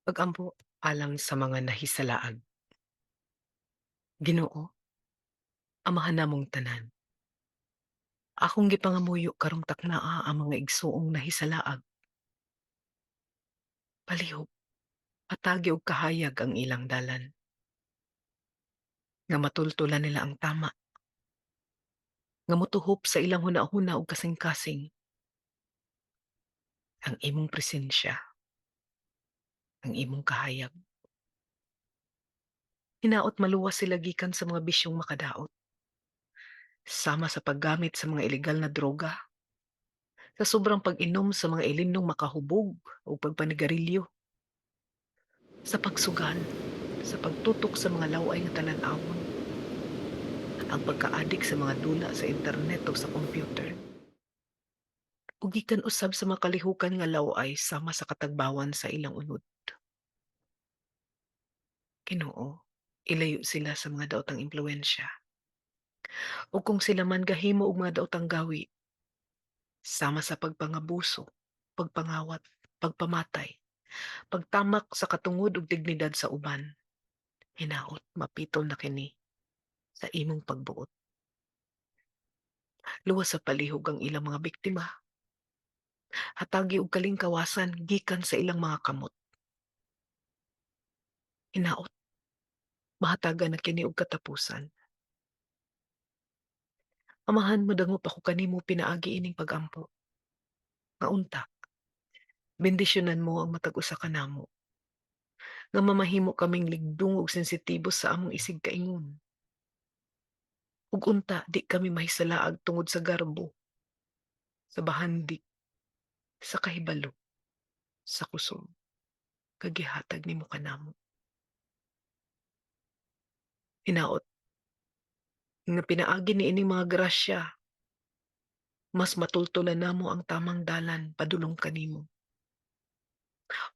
Pag-ampo alang sa mga nahisalaag. Ginoo, Amahan namong tanan. Akong gipangamuyo karong taknaa ang mga igsuong nahisalaag. Palihog, hatagi og kahayag ang ilang dalan. Nga matultulan nila ang tama. Nga motuhop sa ilang hunahuna ug kasing-kasing. Ang imong presensya, ang imong kahayag. Hinaot maluwas sila gikan sa mga bisyong makadaot. Sama sa paggamit sa mga ilegal na droga, sa sobrang pag-inom sa mga ilimnong makahubog o pagpanigarilyo, sa pagsugal, sa pagtutok sa mga laway nga talan-awon, ang pagkaadik sa mga dula sa internet o sa computer, ug gikan usab sa mga kalihukan nga laway sama sa katagbawan sa ilang unod. Ginoo, ilayo sila sa mga daotang impluwensya. O kung sila man gahimo og mga daotang gawi, sama sa pagpangabuso, pagpangawat, pagpamatay, pagtamak sa katungod ug dignidad sa uban, hinaot mapitol na kini sa imong pagbuot. Luwas sa palihog ang ilang mga biktima. Hatagi og kalingkawasan gikan sa ilang mga kamot. Hinaot mahatagan na kini og katapusan. Amahan, modangop ako kanimo pinaagi ining pag-ampo. Nga unta, bendisyonan mo ang matag usa kanamo. Nga mamahimo kaming ligdong ug sensitibo sa among isig kaingon. Ug unta di kami mahisalaag tungod sa garbo, sa bahandi, sa kahibalo, sa kusog, kag gihatag nimo kanamo. Hinaot nga pinaagi niining mga grasya, mas matultulan namo ang tamang dalan padulong kanimo.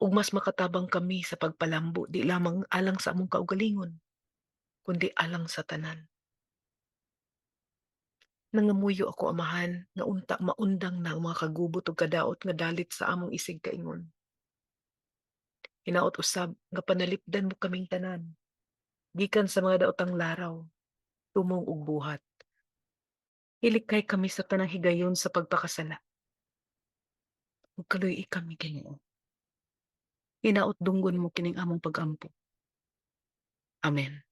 Ug mas makatabang kami sa pagpalambo di lamang alang sa among kaugalingon, kundi alang sa tanan. Nangamuyo ako, Amahan, nga unta maundang na ang mga kagubot ug kadaot nga dalit sa among isig kaingon. Hinaot usab nga panalipdan mo kaming tanan gikan sa mga daotang laraw, tumong ug buhat. Ilikay kami sa tanang higayon sa pagpakasala. Ug kaluy-i kami, Ginoo. Hinaot dunggon mo kining among pag-ampo. Amen.